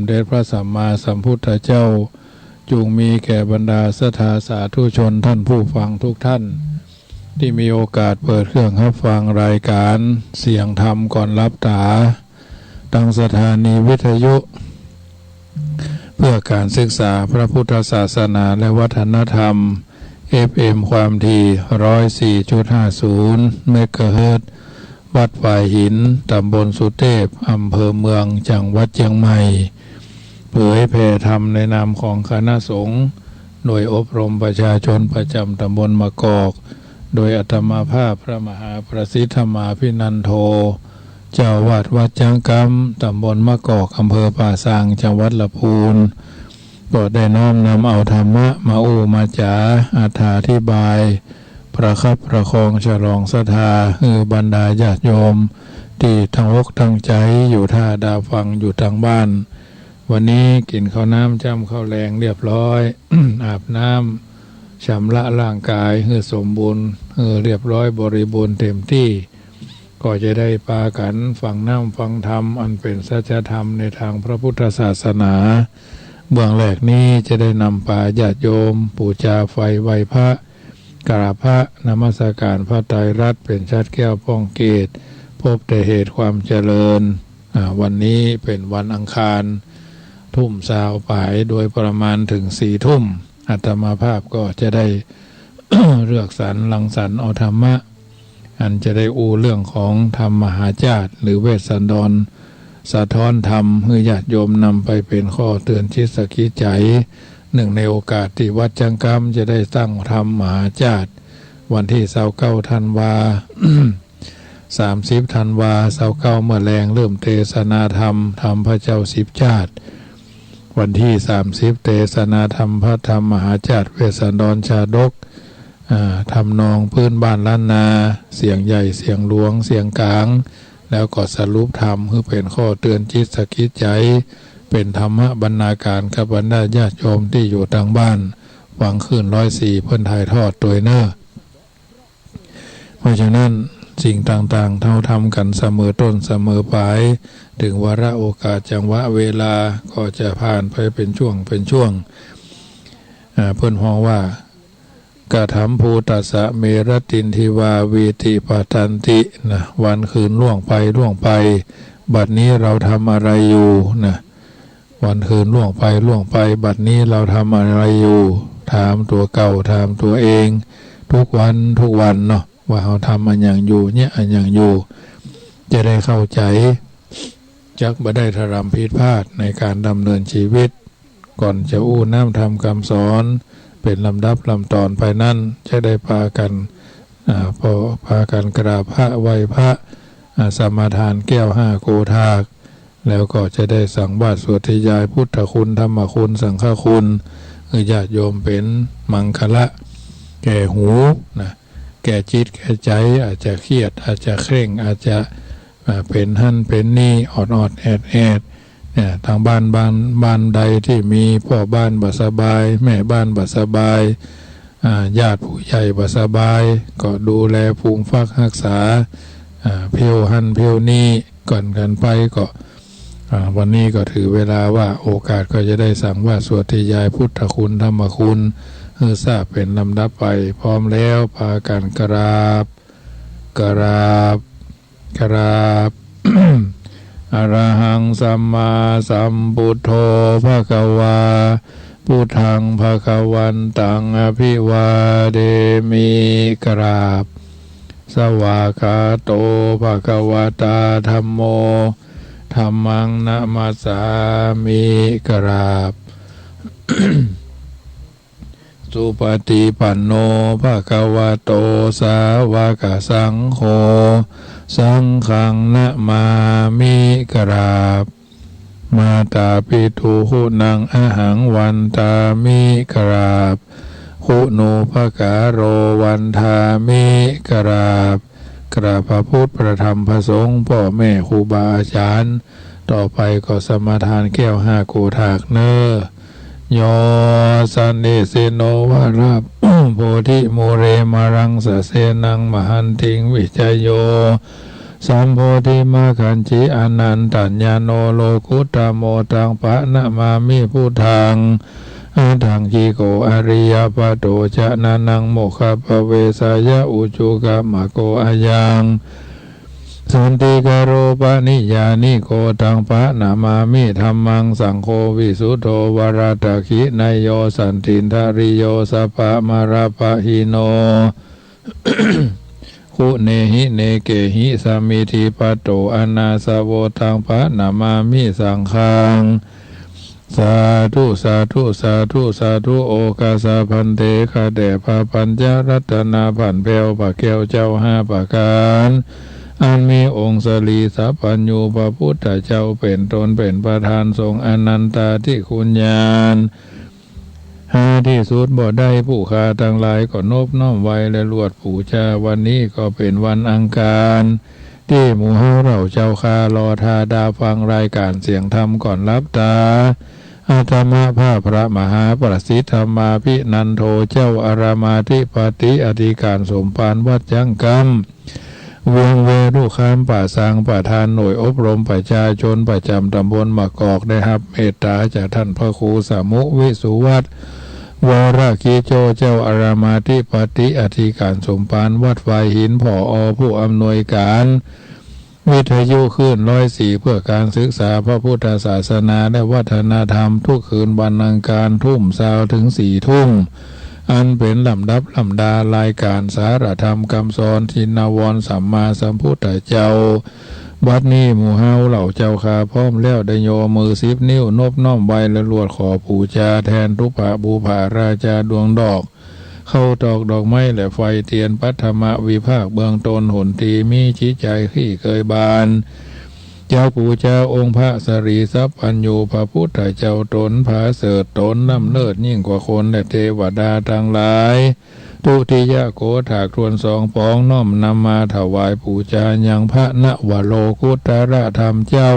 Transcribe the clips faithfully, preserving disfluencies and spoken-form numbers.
เด็จพระสัมมาสัมพุทธเจ้า จงมีแก่บรรดาศรัทธาสาธุชนท่านผู้ฟังทุกท่าน ที่มีโอกาสเปิดเครื่องรับฟังรายการเสียงธรรมก่อนหลับต๋า ทางสถานีวิทยุ เพื่อการศึกษาพระพุทธศาสนาและวัฒนธรรม เอฟเอ็ม ความถี่ ร้อยสี่จุดห้าศูนย์ เมกะเฮิรตซ์ วัดฝายหิน ตำบลสุเทพ อำเภอเมือง จังหวัดเชียงใหม่ เผยแผ่ธรรมในนามของคณะสงฆ์ โดยอบรมประชาชนประจำตำบลมะกอก โดยอาตมาภาพพระมหาประสิทธิ์ธรรมาภินันโท เจ้าวัดวัดจังกำ ตำบลมะกอก อำเภอป่าซาง จังหวัดลำพูน ก็ได้น้อมนำเอาธรรมะมาอู้มาจ๋า อธิบาย ประคับประคองฉลองศรัทธา หื้อบรรดาญาติโยม ที่ตั้งอกตั้งใจอยู่ท่าดาฟังอยู่ทางบ้าน วันนี้กินข้าวน้ำจ้ำข้าวแลงเรียบร้อย อาบน้ำชำระร่างกายหื้อสมบูรณ์ หื้อเรียบร้อยบริบูรณ์เต็มที่ ก็จะได้ปากั๋นฟังน้ำฟังธรรม อันเป๋นสัจธรรมในทางพระพุทธศาสนา เบื้องแรกนี้จะได้นำปาญาติโยม ปู๋จาไฟไหว้พระ กราบพระ นมัสการพระไตรรัตน์ เป๋นฉัตรแก้วป้องเกศ พบแต่เหตุความเจริญ อ่า วันนี้เป๋นวันอังคาร ทุ่มซาวป๋ายโดยประมาณถึงสี่ทุ่ม อาตมาภาพก็จะได้ เลือกสรรรังสรรค์เอาธรรมะ อันจะได้อู้เรื่องของธรรมมหาชาติ หรือเวสสันดรสะท้อนธรรม หื้อญาติโยมนำไปเป๋นข้อเตือนจิตสะกิดใจ เนื่องในโอกาสที่วัดจังกำจะได้ตั้งธรรมมหาชาติ วันที่ซาวเก้าธันวา สามสิบธันวา ซาวเก้าเมื่อแลงเริ่มเตสนาธรรม ธรรมพระเจ้าสิบชาติ วันที่สามสิบเตสนาธรรมพระธรรมมหาชาติ เวสสันดรชาดก อ่า ทำนองพื้นบ้านล้านนา เสียงใหญ่ เสียงหลวง เสียงกลาง แล้วก็สรุปธรรม หื้อเป๋นข้อเตือนจิตสะกิดใจ เป๋นธรรมบรรณาการกับบรรดาญาติโยมที่อยู่ทางบ้าน ฟังคลื่นร้อยสี่ เปิ้นถ่ายทอดโดยเน้อ เพราะฉะนั้นสิ่งต่างๆ เฮาทำกั๋นเสมอต้นเสมอป๋าย ถึงวาระโอกาสจังหวะเวลา ก็จะผ่านไปเป๋นช่วงเป๋นช่วง อ่า เปิ้นฮ้องว่า Katambhūtassa me rattindiva vītipattanti นะ วันคืนล่วงไปล่วงไป บัดนี้เราทำอะไรอยู่นะ วันคืนล่วงไปล่วงไป บัดนี้เราทำอะไรอยู่ ถามตั๋วเก่า ถามตั๋วเอง ทุกวันทุกวันเนาะ ว่าเฮาทำอะหยังอยู่ เยียะอะหยังอยู่ จะได้เข้าใจ จักบ่ได้ถลำผิดพลาดในการดำเนินชีวิต ก่อนจะอู้น้ำธรรมคำสอน เป๋นลำดับลำตอนไปนั้น จะได้ปากั๋น อ่า ปากั๋นกราบพระไหว้พระ อ่า สมาทานแก้วห้าโกธาก แล้วก็จะได้สังวาสสวดธยายพุทธคุณ ธรรมคุณ สังฆคุณ หื้อญาติโยมเป๋นมังคละแก่หูนะ แก่จิตแก่ใจ อาจจะเครียด อาจจะเคร่ง อาจจะ อ่า เป๋นหั้นเป๋นนี่ ออดๆ แอดๆ เนี่ย ทางบ้าน บ้าน บ้านใดที่มีพ่อบ้านบ่สบาย แม่บ้านบ่สบาย อ่า ญาติผู้ใหญ่บ่สบาย ก็ดูแลฟูมฟักฮักษา อ่า เพียวหั้นเพียวนี่ ก่อนกั๋นไปก็ อ่า วันนี้ก็ถือเวลาว่าโอกาสก็จะได้สังวาสสวดธยายพุทธคุณ ธรรมคุณ หื้อทราบเป๋นลำดับไป พร้อมแล้ว ปากั๋นกราบ กราบ กราบ Arahaṃ sammāsambuddho bhagavā, buddhaṃ bhagavantaṃ abhivādemi. กราบ Svākkhāto bhagavatā dhammo, dhammaṃ namassāmi. กราบ Supaṭipanno bhagavato sāvakasaṅgho, saṅghaṃ namāmi. กราบ Mātāpituguṇaṃ ahaṃ vandāmi. กราบ Guṇūpakāro vandāmi. กราบ กราบพระพุทธ พระธรรม พระสงฆ์ พ่อแม่ ครูบาอาจารย์ ต่อไปก็สมาทานแก้วห้าโกธากเน้อ Yo sannisinno varabodhimūle, māraṃ sasenaṃ mahantiṃ, vijayo sambodhimaggañci anantañāṇo lokuttamo taṃ paṇamāmi buddhaṃ. Aṭṭhaṅgiko ariyapatho janānaṃ mokkhappavesāya ujukamaggo ayaṃ santikaro paṇiyāniko taṃ paṇamāmi dhammaṃ saṅgho visuddho varadakkhiṇeyyo santindriyo sabbamalappahīno guṇehi nekehi samiddhipatto anāsavo taṃ paṇamāmi saṅghaṃ. Sādhu sādhu sādhu sādhu okāsa bhante khaṭe pāpañca ratanā พระแก้วเจ้าห้าประการ อันมีองค์สรีสัพพัญญูพระพุทธเจ้าเป็นต้นเป็นประธานทรงอนันตาธิคุณญาณ หาที่สุดบ่ได้ ผู้ข้าทั้งหลายก็นบน้อมไหว้และลวดปูจา วันนี้ก็เป็นวันอังคาร ที่หมู่เฮาเหล่าเจ้าข้ารอท่าดาฟังรายการเสียงธรรมก่อนหลับตา อาตมาภาพพระมหาประสิทธิ์ธรรมาภินันโท เจ้าอารามาธิปติอธิการสมภารวัดจังกำ เวียงเวรุคามป่าซาง ประธานหน่วยอบรมประชาชนประจำตำบลมะกอก ได้รับเมตตาจากท่านพระครูสมุวิสุวัตร วรกิจโจ เจ้าอารามาธิปติอธิการสมภารวัดวายหิน ผอ ผู้อำนวยการ วิทยุคลื่นร้อยสี่ เพื่อการศึกษาพระพุทธศาสนาและวัฒนธรรม ทุกคืนวันอังคารทุ่มซาวถึงสี่ทุ่ม อันเป็นลำดับลำดารายการสารธรรมคำสอนชินวรสัมมาสัมพุทธเจ้า บัดนี้หมู่เฮาเหล่าเจ้าข้าพร้อมแล้ว ได้โยมือสิบนิ้วนบน้อมไหว้และลวดขอปูจาแทนทุพพะบุพพะราชาดวงดอก เข้าตอกดอกไม้และไฟเทียนปัทมวิภาคเบื้องต้นหนทีมีจิตใจขี้เคยบาน จักปูจาองค์พระสรีสัพพัญญูพระพุทธเจ้าตนผาเสริฐตนล้ำเลิศยิ่งกว่าคนและเทวดาทั้งหลาย ทุติยโกฏากทวนสองปองน้อมนำมาถวายปูจายังพระนวโลกุตระธรรมเจ้า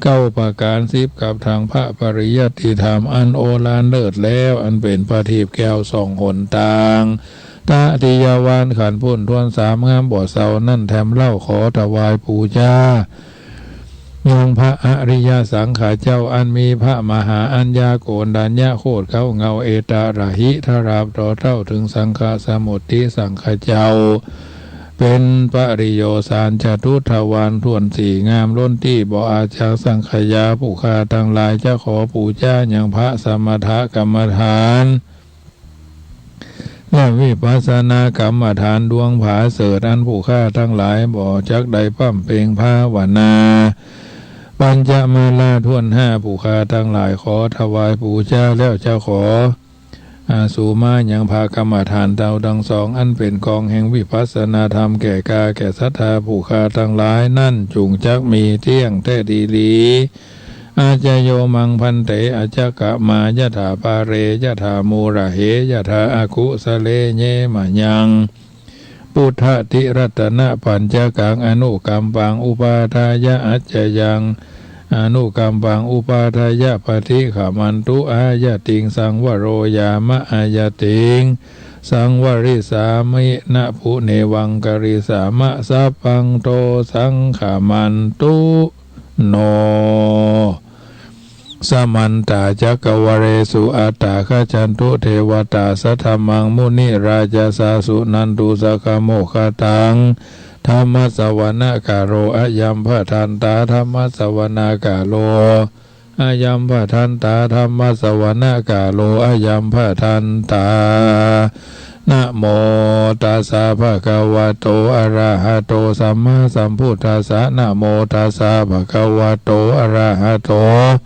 เก้าประการสิบกับทั้งพระปริยัติธรรมอันโอฬารเลิศแล้ว อันเป็นประทีปแก้วส่องหนตาง ตติยาวานขันธ์พุ้นทวนสามงามบ่เศร้านั้นแถมเล่า ขอถวายปูจายังพระอริยสังฆาเจ้า อันมีพระมหาอัญญาโกณฑัญญโคตรเขาเงาเอตระหิทราบต่อเต้าถึงสังฆสมุตติสังฆเจ้า เป็นปริโยสารจตุทวารทวนสี่งามล้นตี้บ่อาจจากสังขยา ผู้ข้าทั้งหลายจะขอปูจายังพระสมถกรรมฐาน และวิปัสสนากรรมฐานดวงผาเสริฐ อันผู้ข้าทั้งหลายบ่จักได้บำเพ็งภาวนา ปัญจมาลาทวนห้า ผู้ข้าทั้งหลายขอถวายปูจาแล้วจะขอ อาสุมายังพระกรรมฐานเจ้าทั้งสอง อันเป็นกองแห่งวิปัสสนาธรรมแก่กาแก่ศรัทธาผู้ข้าทั้งหลายนั้น จุ่งจักมีเตี้ยงแท้ดีหลี อาจโยมังพันเต อาจกมายถาปาเร ยถามูลเห ยถาอากุสเล เยมะยัง พุทธติรัตนปัญจกัง อนุกัมปังอุปาทายะ อัจจยัง อนุกัมปังอุปาทายะ ปฏิฆมันตุ อายติง สังวโรยามะ อายติง สังวริสามิ นะปุเนวังกริสามะ สัพพังโต สังขมันตุ โน Samantā cakkavāḷesu atrāgacchantu devatā, saddhammaṃ munirājassa suṇantu saggamokkhadaṃ. Dhammassavanakālo ayambhadantā. Dhammassavanakālo ayambhadantā. Dhammassavanakālo ayambhadantā. Namo tassa bhagavato arahato sammāsambuddhassa. Namo tassa bhagavato arahato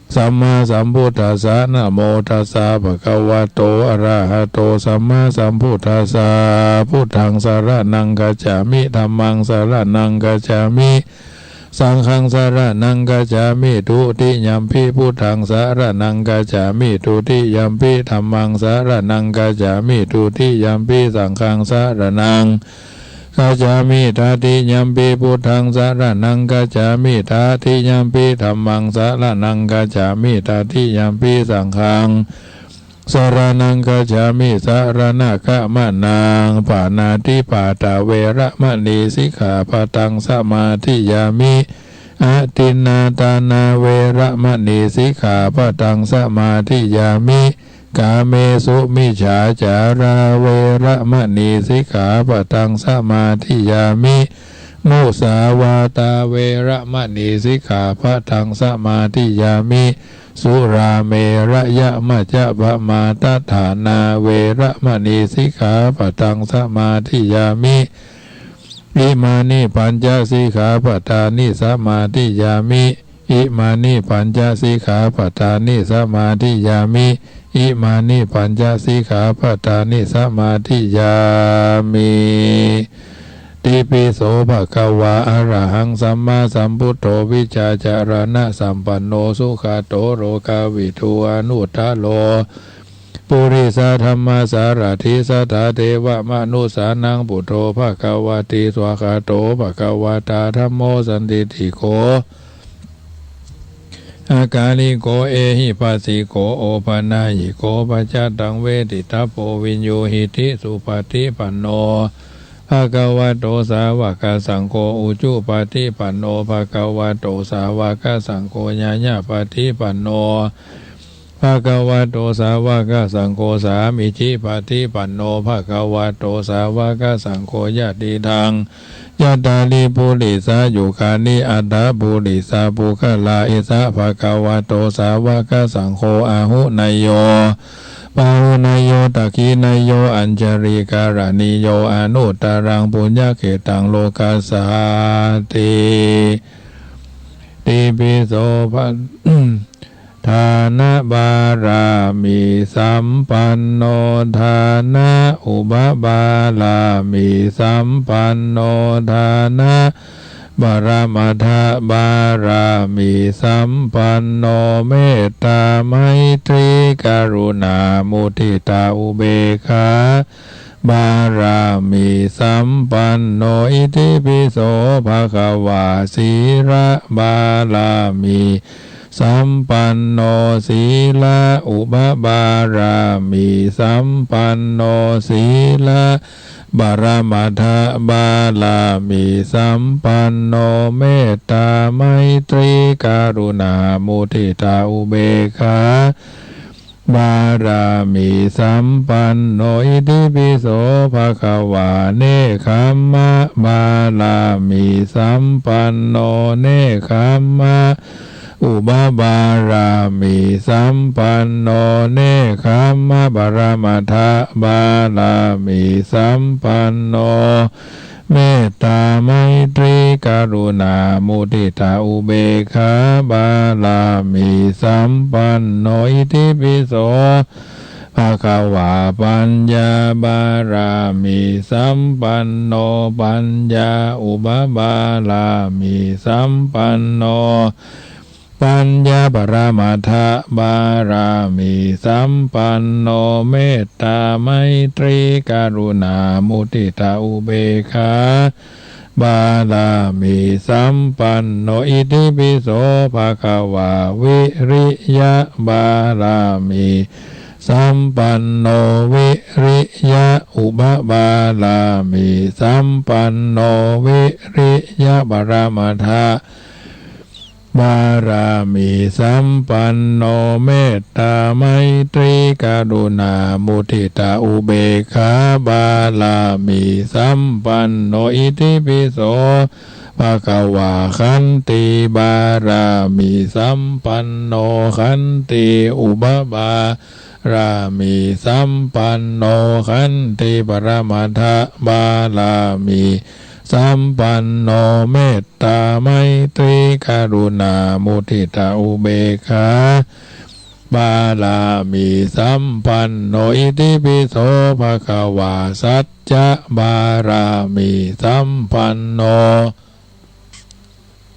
sammāsambuddhassa. Namo tassa bhagavato arahato sammāsambuddhassa. Buddhaṃ saraṇaṃ gacchāmi. Dhammaṃ saraṇaṃ gacchāmi. Saṅghaṃ saraṇaṃ gacchāmi. Dutiyampi buddhaṃ saraṇaṃ gacchāmi. Dutiyampi dhammaṃ saraṇaṃ gacchāmi. Dutiyampi saṅghaṃ saraṇaṃ gacchāmi. Tatiyampi buddhaṃ saraṇaṃ gacchāmi. Tatiyampi dhammaṃ saraṇaṃ gacchāmi. Tatiyampi saṅghaṃ Saraṇaṃ gacchāmi. Saraṇagamanaṃ. Pāṇātipātā veramaṇī sikkhāpadaṃ samādiyāmi. Adinnādānā veramaṇī sikkhāpadaṃ samādiyāmi. Kāmesu micchācārā veramaṇī sikkhāpadaṃ samādiyāmi. Musāvādā veramaṇī sikkhāpadaṃ samādiyāmi. Surāmerayamajjapamādaṭṭhānā veramaṇī sikkhāpadaṃ samādiyāmi. Imāni pañca sikkhāpadāni samādiyāmi. Imāni pañca sikkhāpadāni samādiyāmi. Imāni pañca sikkhāpadāni samādiyāmi. Itipi so bhagavā arahaṃ sammāsambuddho vijjācaraṇasampanno sugato lokavidū anuttaro purisadammasārathi satthā devamanussānaṃ buddho bhagavāti. Svākkhāto bhagavatā dhammo sandiṭṭhiko akāliko ehipassiko opanayiko paccattaṃ veditabbo viññūhīti. Supaṭipanno bhagavato sāvakasaṅgho, ujupaṭipanno bhagavato sāvakasaṅgho, ñāyapaṭipanno bhagavato sāvakasaṅgho, sāmīcipaṭipanno bhagavato sāvakasaṅgho, yadidaṃ cattāri purisayugāni aṭṭha purisapuggalā, esa bhagavato sāvakasaṅgho āhuneyyo pāhuneyyo dakkhiṇeyyo añjalikaraṇīyo anuttaraṃ puññakkhettaṃ lokassāti. Itipi so bha- dānapārāmisampanno, dāna upapārāmisampanno, dāna paramatthapārāmisampanno, mettā maitrī karuṇā muditā upekkhā pārāmisampanno. Itipi so bhagavā sīlapārāmisampanno, sīla upapārāmisampanno, sīla paramatthapārāmisampanno, mettā maitrī karuṇā muditā upekkhā pārāmisampanno. Itipi so bhagavā nekkhammapārāmisampanno, nekkhamma upapārāmisampanno, nekkhamma paramatthapārāmisampanno, mettā maitrī karuṇā muditā upekkhā pārāmisampanno. Itipi so bhagavā paññāpārāmisampanno, paññā upapārāmisampanno, paññāparamatthapārāmisampanno, mettā maitrī karuṇā muditā upekkhā pārāmisampanno. Itipi so bhagavā viriyapārāmisampanno, viriya upapārāmisampanno, viriya paramatthapārāmisampanno, mettā maitrī karuṇā muditā upekkhā pārāmisampanno. Itipi so bhagavā khantipārāmisampanno, khanti upapārāmisampanno, khanti paramatthapārāmisampanno, mettā maitrī karuṇā muditā upekkhā pārāmisampanno. Itipi so bhagavā saccapārāmisampanno,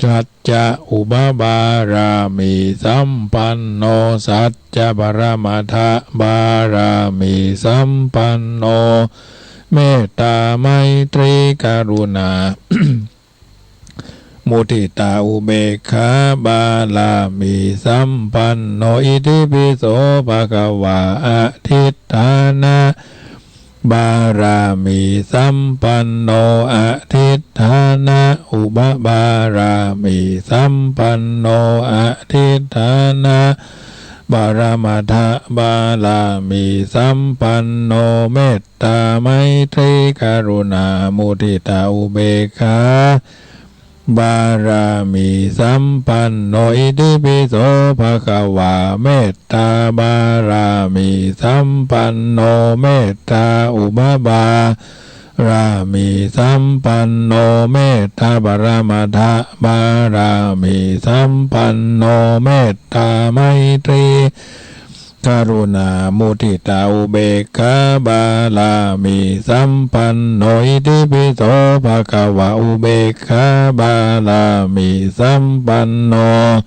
sacca upapārāmisampanno, saccaparamatthapārāmisampanno, mettā maitrī karuṇā muditā upekkhā pāramī sampanno. Itipi so bhagavā adhiṭṭhāna pāramī sampanno, adhiṭṭhāna upapāramī sampanno, adhiṭṭhāna paramatthapāramī sampanno, mettā maitrī karuṇā muditā upekkhā pāramī sampanno. Itipi so bhagavā mettā pāramī sampanno, mettā upapāramī sampanno, mettā paramatthapāramī sampanno, mettā maitrī karuṇā muditā upekkhā pāramī sampanno. Itipi so bhagavā upekkhā pāramī sampanno,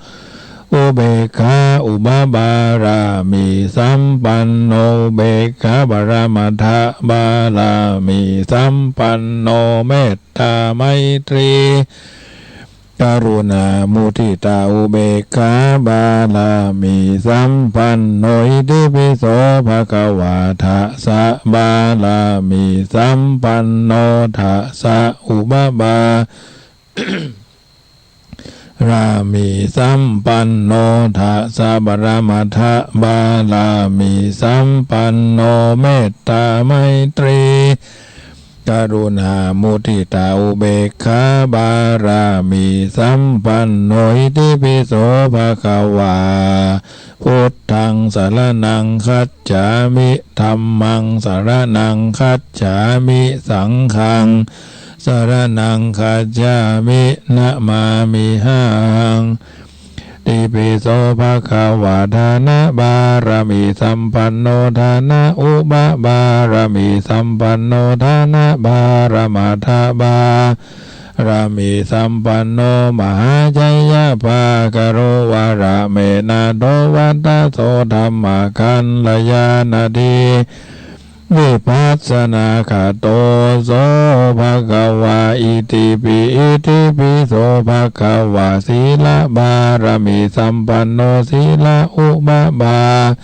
upekkhā upapāramī sampanno, upekkhā paramatthā pāramī sampanno, mettā maitrī karuṇā muditā upekkhā pāramī sampanno. Itipi so bhagavā dasa pāramī sampanno, dasa upapā rāmī sampanno, dasa paramatthapāramī sampanno, mettā maitrī karuṇā muditā upekkhā pāramī sampanno. Itipi so bhagavā buddhaṃ saraṇaṃ gacchāmi, dhammaṃ saraṇaṃ gacchāmi, saṅghaṃ saraṇaṃ gacchāmi, namāmihaṃ. Itipi so bhagavā dāna pāramī sampanno, dāna upapāramī sampanno, dāna paramatthapāramī sampanno, mahācayabhāgaro varameṇado vattaso dhammakalyāṇadī vipassanāgato so bhagavā. Itipi, itipi so bhagavā sīla pāramī sampanno, sīla upapāramī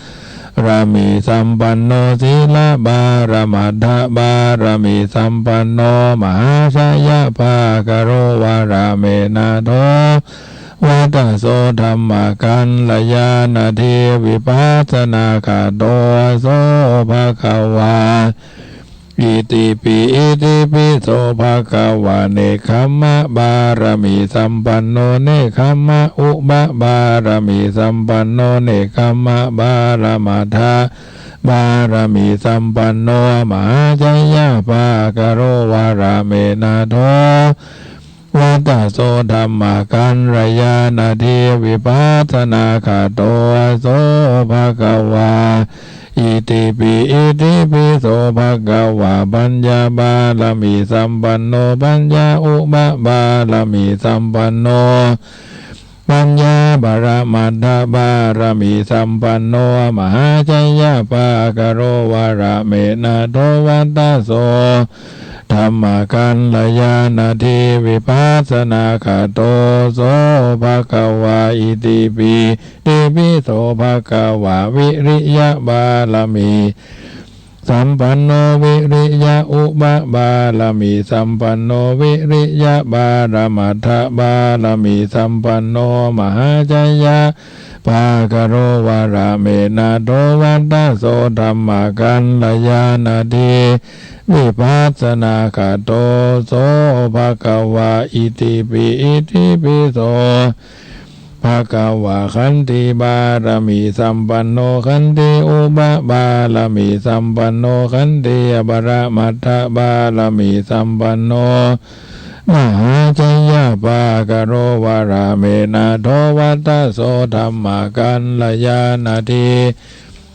sampanno, sīla paramatthapāramī sampanno, mahācayabhāgaro varameṇado vattaso dhammakalyāṇadī vipassanāgato so bhagavā. Itipi, itipi so bhagavā nekkhamma pāramī sampanno, nekkhamma upapāramī sampanno, nekkhamma paramatthapāramī sampanno, mahācayabhāgaro varameṇado vattaso dhammakalyāṇadī vipassanāgato so bhagavā. Itipi, itipi so bhagavā paññā pāramī sampanno, paññā upapāramī sampanno, paññā paramatthapāramī sampanno, mahācayabhāgaro varameṇado vattaso dhammakalyāṇadī vipassanāgato so bhagavā. Itipi, itipi so bhagavā viriya pāramī sampanno, viriya upapāramī sampanno, viriya paramatthapāramī sampanno, mahācayabhāgaro varameṇado vattaso dhammakalyāṇadī vipassanāgato so bhagavā. Itipi, itipi so bhagavā khanti pāramī sampanno, khanti upapāramī sampanno, khanti paramatthapāramī sampanno, mahācayabhāgaro varameṇado vattaso dhammakalyāṇadī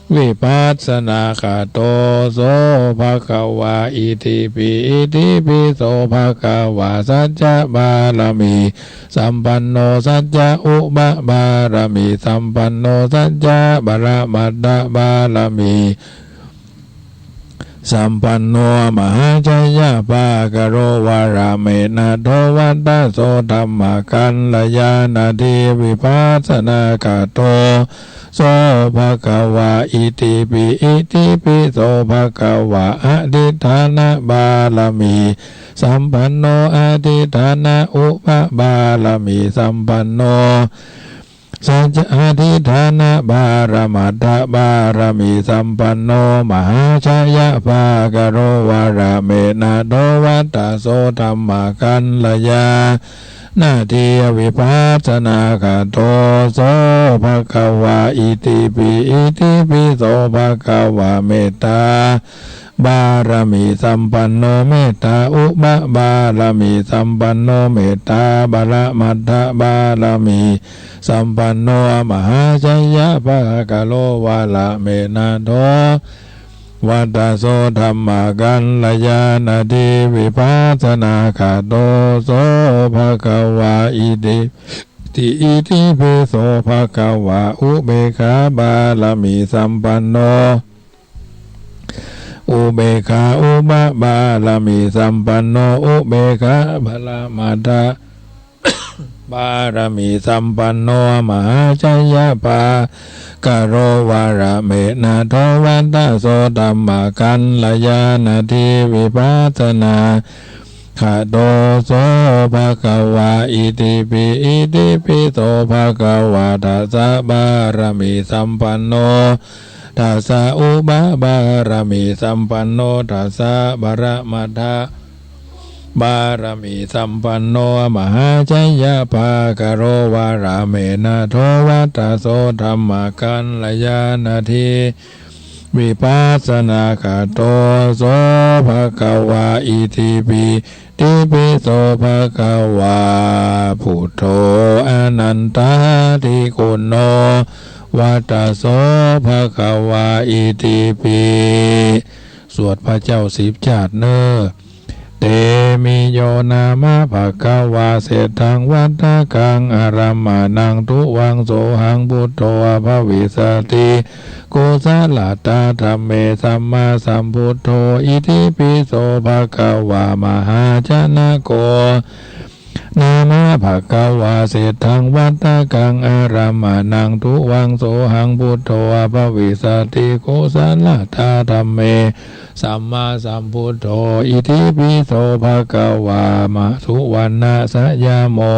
vipassanāgato so bhagavā. Itipi, itipi so bhagavā sacca pāramī sampanno, sacca upapāramī sampanno, sacca paramatthapāramī sampanno mahājayabhāgaro varameṇado vata so dhammakanlayānadīvibhāsanakato so bhagavā itipi itipi so bhagavā adhiṭṭhānapāramī sampanno adhiṭṭhānaupapāramī sampanno sacca adhiṭṭhānaparamatthapāramī sampanno mahājayabhāgaro varameṇado vata so dhammakanlayānadīvibhāsanakato so bhagavā itipi itipi so bhagavā mettāpāramī sampanno mettā upapāramī sampanno mettā paramatthapāramī sampanno mahājayabhāgaro varameṇado vata so dhammakanlayānadīvibhāsanakato so bhagavā iti itipi so bhagavā upekkhāpāramī sampanno upekkhā upapāramī sampanno upekkhā paramatthapāramī sampanno mahājayabhāgaro varameṇado vata so dhammakanlayānadīvibhāsanakato so bhagavā itipi itipi so bhagavā dasapāramī sampanno dasaupapāramī sampanno dasaparamatthapāramī sampanno mahājayabhāgaro varameṇado vata so dhammakanlayānadīvibhāsanakato so bhagavā itipi itipi so bhagavā buddho anantādiguṇo vata so bhagavā itipi สวดพระเจ้าสิบชาติเน้อ Temiyo nāma bhagavā seṭṭhaṃ vata kaṃ arammaṇaṃ tuvaṃ sohaṃ buddho bhavissati kusalatā dhamme sammāsambuddho itipi so bhagavā mahājanako nāma bhagavā seṭṭhaṃ vata kaṃ arammaṇaṃ tuvaṃ sohaṃ buddho bhavissati kusalatā dhamme sammāsambuddho itipi so bhagavā suvaṇṇasayāmo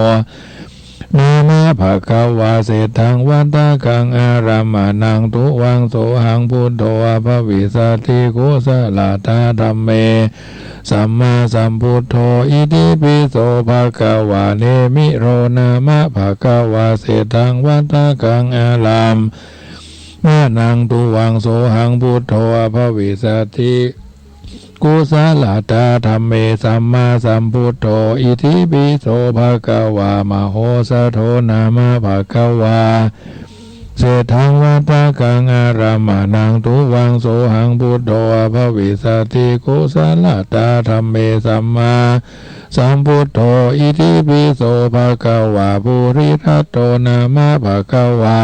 nāma bhagavā seṭṭhaṃ vata kaṃ arammaṇaṃ tuvaṃ sohaṃ buddho bhavissati kusalatā dhamme sammāsambuddho itipi so bhagavā nemiro nāma bhagavā seṭṭhaṃ vata kaṃ arammaṇaṃ tuvaṃ sohaṃ buddho bhavissati kusalatā dhamme sammāsambuddho itipi so bhagavā mahosato nāma bhagavā seṭṭhaṃ vata kaṃ arammaṇaṃ tuvaṃ sohaṃ buddho bhavissati kusalatā dhamme sammāsambuddho itipi so bhagavā puriratto nāma bhagavā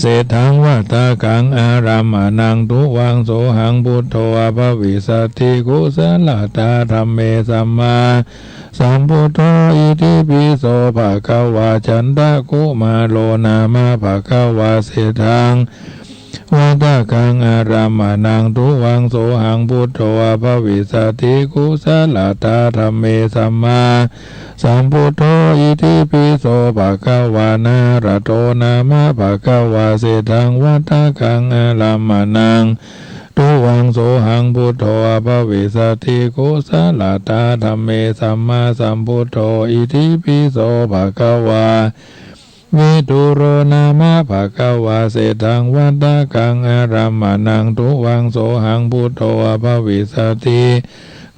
seṭṭhaṃ vata kaṃ arammaṇaṃ tuvaṃ sohaṃ buddho bhavissati kusalatā dhamme sammāsambuddho itipi so bhagavā candakumāro nāma bhagavā seṭṭhaṃ vata kaṃ arammaṇaṃ tuvaṃ sohaṃ buddho bhavissati kusalatā dhamme sammā sambuddho itipi so bhagavā nārado nāma bhagavā seṭṭhaṃ vata kaṃ arammaṇaṃ tuvaṃ sohaṃ buddho bhavissati kusalatā dhamme sammāsambuddho itipi so bhagavā viduro nāma bhagavā seṭṭhaṃ vata kaṃ arammaṇaṃ tuvaṃ sohaṃ buddho bhavissati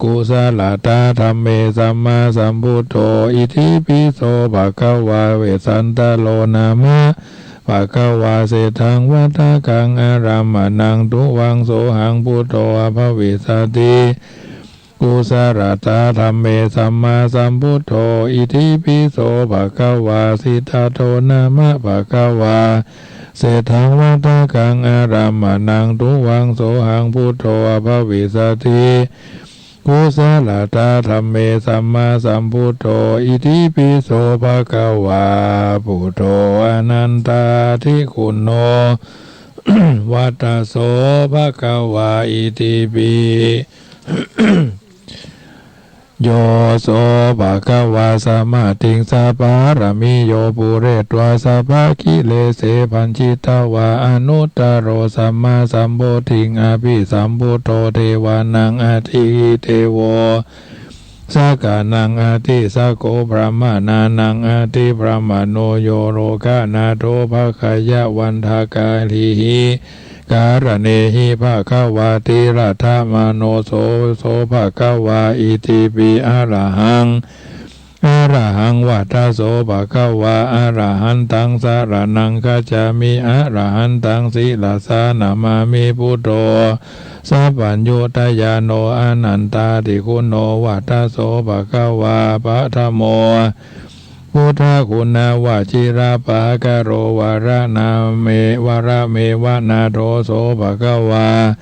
kusalatā dhamme sammāsambuddho itipi so bhagavā vessantaro nāma bhagavā seṭṭhaṃ vata kaṃ arammaṇaṃ tuvaṃ sohaṃ buddho bhavissati kusalatā dhamme sammāsambuddho itipi so bhagavā siddhato nāma bhagavā seṭṭhaṃ vātakaṃ ārammaṇaṃ tuvaṃ sohaṃ buddho bhavissati. Kusalatā dhamme sammāsambuddho itipi so bhagavā buddho anantādigunno vata so bhagavā itipi. Yo so bhagavā samadhiṃ sapāramī yo pūretvā sabbakilese bhañjitvā anuttaro sammāsambodhiṃ abhisambuddho devānaṃ ādhidevo sakkānaṃ ādisakko brahmanaṃ ādhibrahmano yo lokānato bhagayavantakārīhi karaṇehi bhagavā tirattamano so so bhagavā itipi arahaṃ arahaṃ vata so bhagavā arahantaṃ saraṇaṃ gacchāmi arahantaṃ sirasā namāmi buddho sabbaññutañāṇo anantādiguṇo vata so bhagavā paṭhamo buddhaguṇavajjirapākaro varanāme varameva nātho so bhagavā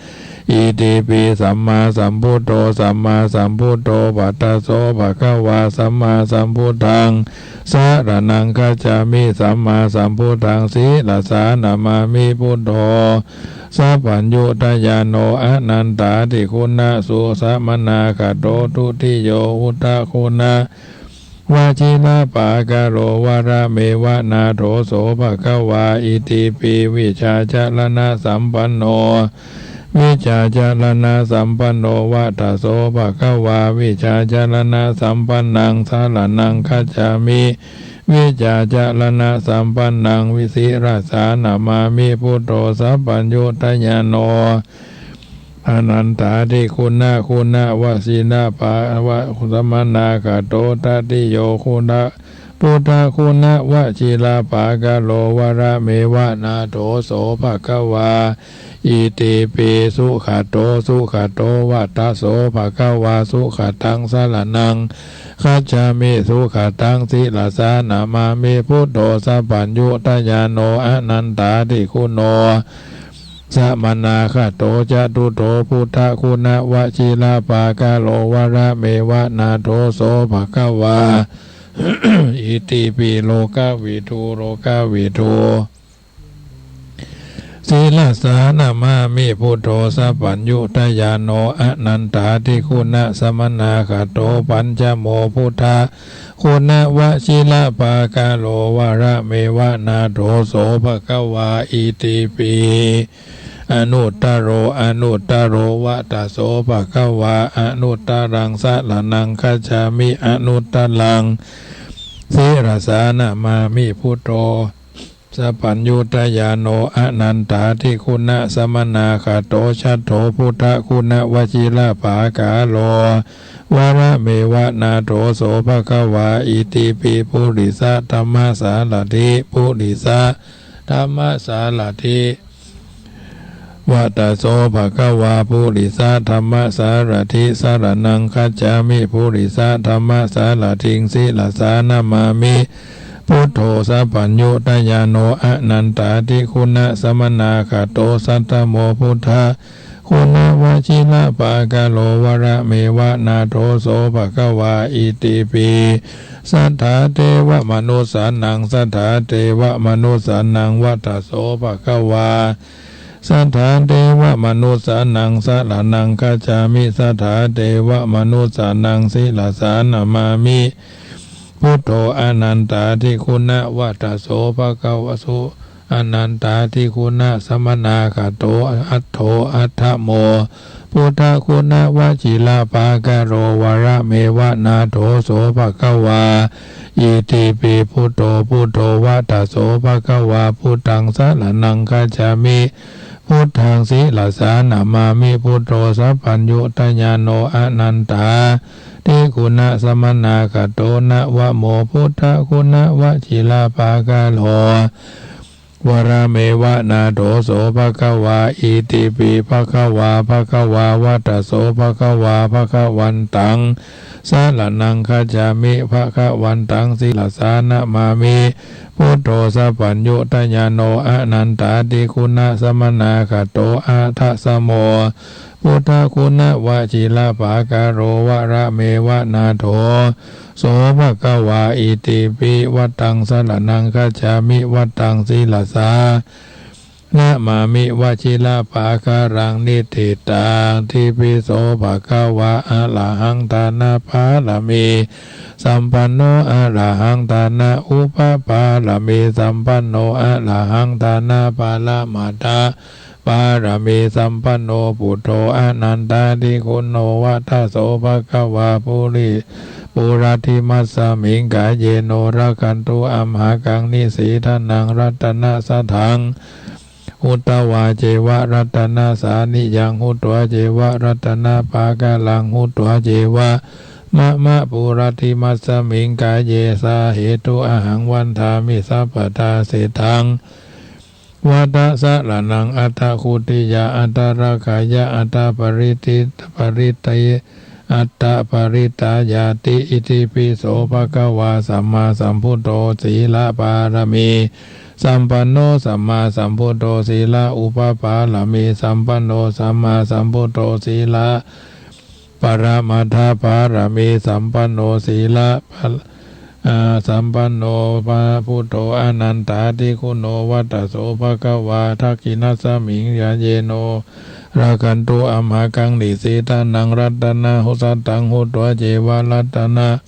itipi sammāsambuddho sammāsambuddho vata so bhagavā sammāsambuddhaṃ saraṇaṃ gacchāmi sammāsambuddhaṃ sirasā namāmi buddho sabbaññutañāṇo anantādiguṇasusamannāgato dutiyo buddhaguṇavajjirapākaro varameva nātho so bhagavā itipi vijjācaraṇasampanno vijjācaraṇasampanno vata so bhagavā vijjācaraṇasampannaṃ saraṇaṃ gacchāmi vijjācaraṇasampannaṃ sirasā namāmi buddho sabbaññutañāṇo anantādiguṇaguṇavajjirapākaro samannāgato tatiyo guṇa buddhaguṇavajjirapākaro varameva nātho so bhagavā itipi sugato sugato vata so bhagavā sugataṃ saraṇaṃ gacchāmi sugataṃ sirasā namāmi buddho sabbaññutañāṇo anantādiguṇo samannāgato catuttho buddhaguṇavajjirapākaro varameva nātho so bhagavā itipi lokavidū lokavidū sirasā namāmi buddho sabbaññutañāṇo anantādiguṇasamannāgato pañcamo buddhaguṇavajjirapākaro varameva nātho so bhagavā itipi anuttaro anuttaro vata so bhagavā anuttaraṃ saraṇaṃ gacchāmi anuttaraṃ sirasā namāmi buddho sabbaññutañāṇo anantādiguṇasamannāgato chato buddhaguṇavajjirapākaro varameva nātho so bhagavā itipi purisadammasārathi purisadammasārathi vata so bhagavā purisadammasārathi saraṇaṃ gacchāmi purisadammasārathiṃ sirasā namāmi buddho sabbaññutañāṇo anantādiguṇasamannāgato sattamo buddhaguṇavajjirapākaro varameva nātho so bhagavā itipi satthā devamanussānaṃ satthā devamanussānaṃ vata so bhagavā satthā devamanussānaṃ saraṇaṃ gacchāmi satthā devamanussānaṃ sirasā namāmi buddho anantādiguṇa vata so bhagavā so anantādiguṇasamannāgato atho athamo buddhaguṇavajjirapākaro varameva nātho so bhagavā itipi buddho buddho vata so bhagavā buddhaṃ saraṇaṃ gacchāmi buddhaṃ sirasā namāmi buddho sabbaññutañāṇo anantādiguṇasamannāgato navamo buddhaguṇavajjirapākaro varameva nātho so bhagavā itipi bhagavā bhagavā vata so bhagavā bhagavantaṃ saraṇaṃ gacchāmi. Bhagavantaṃ sirasā namāmi. Buddho sabbaññutañāṇo anantādiguṇasamannāgato āṭasmo buddhaguṇavajirapākāro varameva nātho so bhagavā itipi vataṃ saraṇaṃ gacchāmi. Vataṃ sirasā namāmi vajirapākāraṃ niṭṭhitaṃ. Itipi so bhagavā arahaṃ dānapāramī sampanno arahaṃ dānaupapāramī sampanno arahaṃ dānaparamatthapā ramī sampanno buddho anantādiguṇo vata so bhagavā puri purathimasmiṃ kāyeno rakkhantu amhākaṃ nisīdanaṃ ratanasaṭṭhaṃ hutvā ceva ratanasāniyaṃ hutvā ceva ratanapākāraṃ hutvā ceva mama purathimasmiṃ kāye sahetu ahaṃ vandāmi sabbadā seṭṭhaṃ vata saraṇaṃ aṭṭha khutiyā aṭṭha rakkhāya aṭṭha paritti paritti aṭṭha parittayāti. Itipi so bhagavā sammāsambuddho sīlapāramī sampanno sammāsambuddho sīlaupapāramī sampanno sammāsambuddho sīla paramatthapāramī sampanno sīla sampanno buddho anantādiguṇo vata so bhagavā dakkhiṇasmiṃ kāyeno rakkhantu amhākaṃ nisīdanaṃ ratanasaṭṭhaṃ hutvā ceva ratana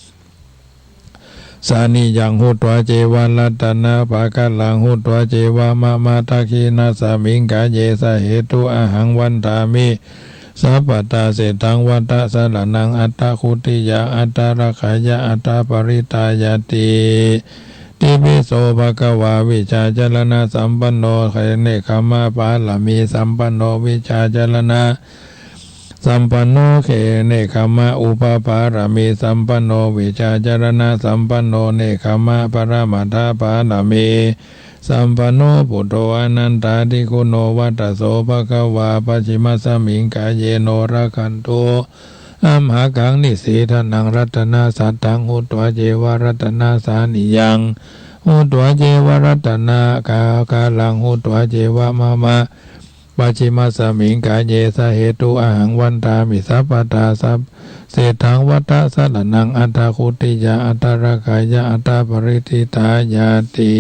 sāniyaṃ hutvā ceva ratanapākāraṃ hutvā ceva mama dakkhiṇasmiṃ kāye sahetu ahaṃ vandāmi sabbadā seṭṭhaṃ vata saraṇaṃ aṭṭha khutiyā aṭṭha rakkhāya aṭṭha parittayāti. Itipi so bhagavā vijjācaraṇasampanno nekkhammapāramī sampanno vijjācaraṇa sampanno nekkhammaupapāramī sampanno vijjācaraṇasampanno nekkhammaparamatthapāramī sampanno buddho anantādiguṇo vata so bhagavā pacchimasmiṃ kāyeno rakkhantu amhākaṃ nisīdanaṃ ratanasaṭṭhaṃ hutvā ceva ratanasāniyaṃ hutvā ceva ratanapākāraṃ hutvā ceva mama pacchimasmiṃ kāye sahetu ahaṃ vandāmi sabbadā seṭṭhaṃ vata saraṇaṃ aṭṭha khutiyā aṭṭha rakkhāya aṭṭha parittayāti.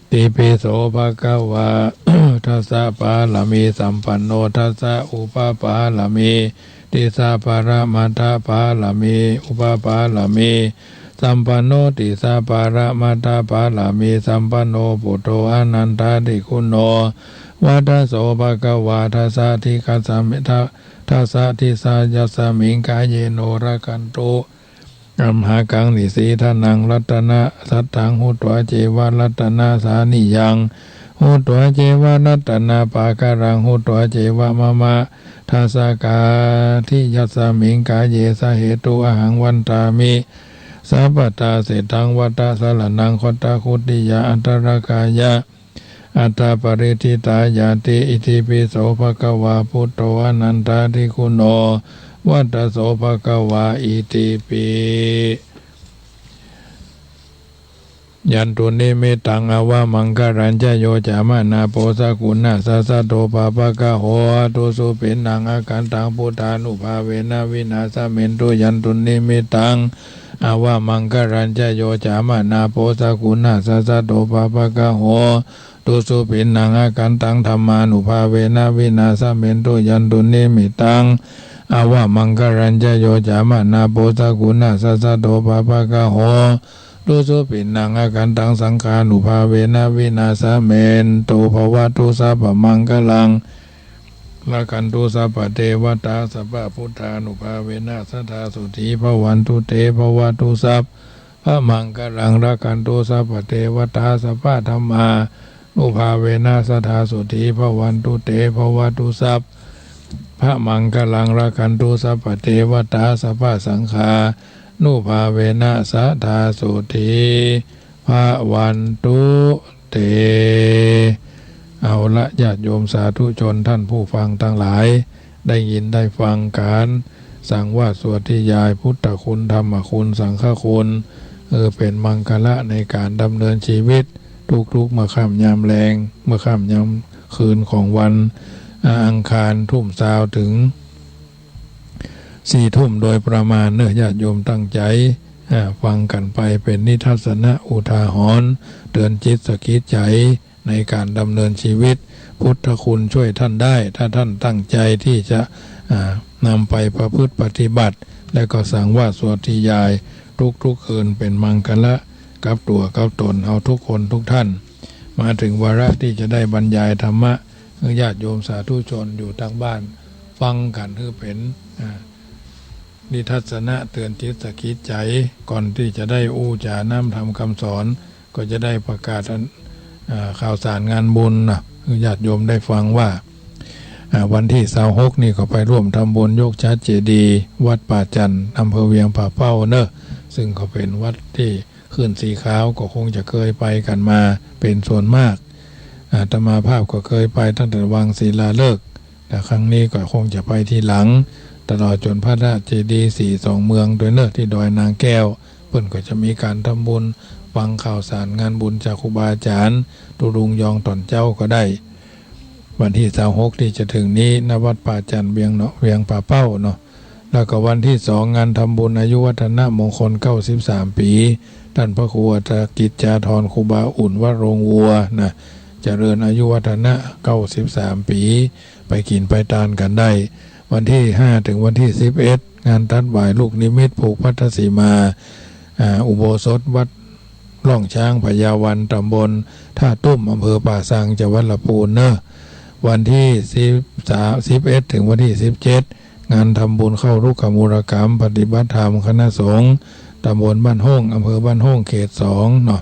Itipi so bhagavā dasapāramī sampanno dasaupapāramī disaparamatthapāramī upapāramī sampanno disaparamatthapāramī sampanno buddho anantādiguṇo vata so bhagavā dasadisāyasmiṃ kāyeno rakkhantu amhākaṃ nisīdanaṃ ratanasaṭṭhaṃ hutvā ceva ratanasāniyaṃ hutvā ceva ratanapākāraṃ hutvā ceva mama dasakādiyasmiṃ kāye sahetu ahaṃ vandāmi sabbadā seṭṭhaṃ vata saraṇaṃ aṭṭha khutiyā aṭṭha rakkhāya aṭṭha parittayāti. Itipi so bhagavā buddho anantādiguṇo vata so bhagavā itipi. Yandunnimittaṃ avamaṅgalañca yo cāmanāpo sakuṇassa saddo pāpaggaho dussupinaṃ akantaṃ buddhānubhāvena vināsamentu. Yandunnimittaṃ avamaṅgalañca yo cāmanāpo sakuṇassa saddo pāpaggaho dussupinaṃ akantaṃ dhammānubhāvena vināsamentu. Yandunnimittaṃ avamaṅgalañca yo cāmanāpo sakuṇassa saddo pāpaggaho dussupinaṃ akantaṃ saṅghānubhāvena vināsamentu. Bhavatu sabbamaṅgalaṃ rakkhantu sabbadevatā sabbabuddhānubhāvena sadā sotthī bhavantu te. Bhavatu sabbamaṅgalaṃ rakkhantu sabbadevatā sabbadhammānubhāvena sadā sotthī bhavantu te. Bhavatu sabbamaṅgalaṃ rakkhantu sabbadevatā sabbasaṅghānubhāvena sadā sotthī bhavantu te. เอาละ ญาติโยมสาธุชนท่านผู้ฟังทั้งหลาย ได้ยินได้ฟังการ สังวาสวัตถียาย พุทธคุณ ธรรมคุณ สังฆคุณ เออ เป็นมังคละในการดำเนินชีวิต ทุกๆ เมื่อค่ำยามแลง เมื่อค่ำยามคืนของวัน อ่า อังคาร ทุ่มซาวถึง สี่ทุ่มโดยประมาณเนอะ ญาติโยมตั้งใจ อ่า ฟังกันไปเป็นนิทัศนะอุทาหรณ์ เตือนจิตสะกิดใจในการดำเนินชีวิต พุทธคุณช่วยท่านได้ ถ้าท่านตั้งใจที่จะ อ่า นำไปประพฤติปฏิบัติ และก็สังวาสวัตถียาย ทุกๆ คืนเป็นมังคละกับตัวกับตนเอาทุกคนทุกท่าน มาถึงวาระที่จะได้บรรยายธรรมะ ให้ญาติโยมสาธุชนอยู่ทางบ้านฟังกัน ให้เป็น อ่า นิทัศนะเตือนจิตสะกิดใจ ก่อนที่จะได้อู้จ๋าน้ำธรรมคำสอน ก็จะได้ประกาศอัน อ่า ข่าวสารงานบุญนะ ให้ญาติโยมได้ฟังว่า อ่า วันที่ซาวหกนี่ก็ไปร่วมทำบุญยกฉัตรเจดีย์วัดป่าจันทน์ อำเภอเวียงป่าเป้าเนอะ ซึ่งก็เป็นวัดที่ขึ้นสีขาว ก็คงจะเคยไปกันมาเป็นส่วนมาก อาตมาภาพก็เคยไปตั้งแต่วังศิลาฤกษ์ แต่ครั้งนี้ก็คงจะไปทีหลัง ตลอดจนพระธาตุเจดีย์สี่สองเมืองด้วยเนอะ ที่ดอยนางแก้ว เพิ่นก็จะมีการทำบุญ ฟังข่าวสารงานบุญจากครูบาอาจารย์ ตุลุงยองตอนเจ๊าก็ได้ วันที่ซาวหกที่จะถึงนี้ ณ วัดป่าจันทน์ เวียงเนาะ เวียงป่าเป้าเนาะ แล้วก็วันที่สอง งานทำบุญอายุวัฒนมงคล เก้าสิบสาม ปี ท่านพระครูอัฏฐกิจจาธร ครูบาอุ่น วัดโรงวัวนะ เจริญอายุวัฒนะ เก้าสิบสาม ปี ไปกินไปทานกันได้ วันที่ห้าถึงวันที่สิบเอ็ด งานตัดหวายลูกนิมิตผูกพัทธสีมา อ่า อุโบสถวัดร่องช้างพญาวัน ตำบลท่าตุ้ม อำเภอป่าซาง จังหวัดลำพูนเนอะ วันที่สิบสาม สิบเอ็ดถึงวันที่สิบเจ็ด งานทำบุญเข้ารุกขมูลกรรม ปฏิบัติธรรมคณะสงฆ์ ตำบลบ้านห้อง อำเภอบ้านห้อง เขตสองเนาะ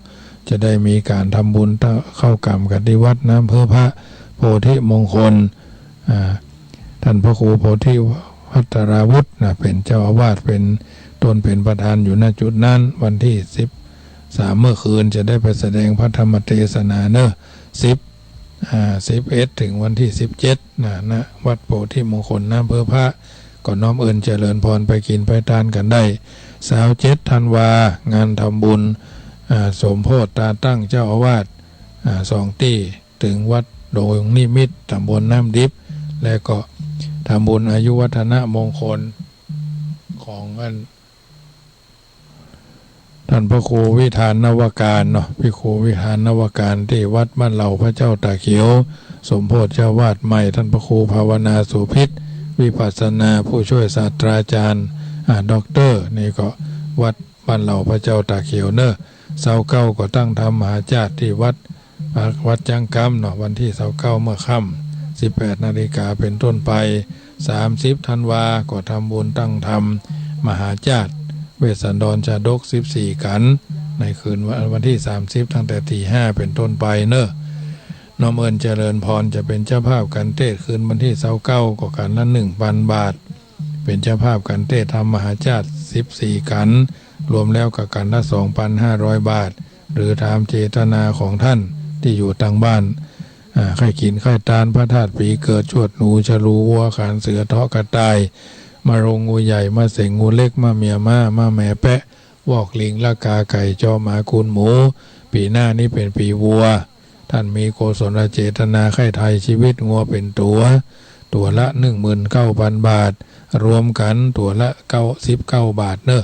จะได้มีการทำบุญเข้ากรรมกันที่วัดน้ำเพื่อพระโพธิมงคล อ่า ท่านพระครูโพธิภัทราวุฒินะ เป็นเจ้าอาวาส เป็นต้นเป็นประธานอยู่ณจุดนั้น วันที่สิบสาม เมื่อคืนจะได้ไปแสดงพระธรรมเทศนาเนอะ สิบ อ่า สิบเอ็ดถึงวันที่สิบเจ็ดนะ ณ วัดโพธิมงคลน้ำเพื่อพระ ก็น้อมเอิญเจริญพรไปกินไปทานกันได้ ซาวเจ็ดธันวา งานทำบุญ อ่า สมโภชตาตั้งเจ้าอาวาส อ่า สองตี้ ถึงวัดดงนิมิตร ตำบลน้ำดิบ และก็ทำบุญอายุวัฒนมงคลของอัน ท่านพระครูวิธานนวการเนาะ พระครูวิธานนวการที่วัดบ้านเหล่าพระเจ้าตาเขียว สมโภชเจ้าวาสใหม่ ท่านพระครูภาวนาโสภิต วิปัสสนาผู้ช่วยศาสตราจารย์ อ่า ด็อกเตอร์ นี่ก็วัดบ้านเหล่าพระเจ้าตาเขียวเนอะ ซาวเก้าก็ตั้งธรรมมหาชาติที่วัด วัดจังกำเนาะ วันที่ซาวเก้า เมื่อค่ำ สิบแปดนาฬิกาเป็นต้นไป สามสิบธันวา ก็ทำบุญตั้งธรรมมหาชาติ เวสสันดรชาดก สิบสี่ ขันธ์ ในคืนวัน วันที่สามสิบ ตั้งแต่ตีห้าเป็นต้นไปเนอะ น้อมเอิญเจริญพรจะเป็นเจ้าภาพขันเทศน์คืนวันที่ซาวเก้า ก็ขันธ์ละ หนึ่งพัน บาท เป็นเจ้าภาพขันเทศน์ธรรมมหาชาติ สิบสี่ ขันธ์ รวมแล้วก็ขันธ์ละ สองพันห้าร้อย บาท หรือตามเจตนาของท่านที่อยู่ทางบ้าน อ่า ใคร่กินใคร่ทานพระธาตุปีเกิด ชวดหนู ฉลู วัว ขานเสือ เทาะกระต่าย มะโรง งูใหญ่ มะเสง งูเล็ก มะเมีย ม้า มะแม แปะ วอก ลิง ละกา ไก่ จอ หมา คูณ หมู ปีหน้านี้เป็นปีวัว ท่านมีกุศลเจตนาใคร่ไถ่ชีวิตงัวเป็นตั๋ว ตั๋วละ หนึ่งหมื่นเก้าพัน บาท รวมกันตั๋วละ เก้าสิบเก้า บาทเนอะ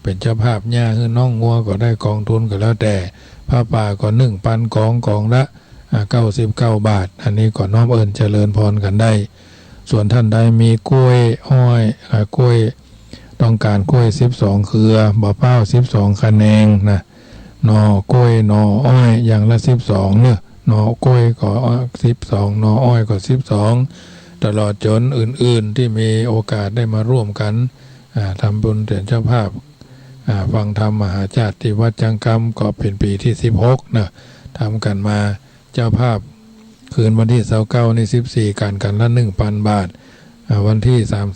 เป็นเจ้าภาพหญ้าหื้อน้องงัวก็ได้ กองทุนก็แล้วแต่ ผ้าป่าก็ หนึ่งพัน กอง กองละ อ่า เก้าสิบเก้า บาท อันนี้ก็น้อมเอิญเจริญพรกันได้ ส่วนท่านใดมีกล้วยอ้อย อ่า กล้วย ต้องการกล้วย สิบสอง เครือ บ่าพร้าว สิบสอง ขะแหนงนะ หน่อกล้วย หน่ออ้อย อย่างละ สิบสอง เนอะ หน่อกล้วยก็ สิบสอง หน่ออ้อยก็ สิบสอง ตลอดจนอื่นๆ ที่มีโอกาสได้มาร่วมกัน อ่า ทำบุญเป็นเจ้าภาพ อ่า ฟังธรรมมหาชาติที่วัดจังกำ ก็เป็นปีที่ สิบหก นะ ทำกันมา เจ้าภาพคืนวันที่ซาวเก้า นี่ สิบสี่ ขันธ์ ขันธ์ละ หนึ่งพัน บาท อ่า วันที่ สามสิบ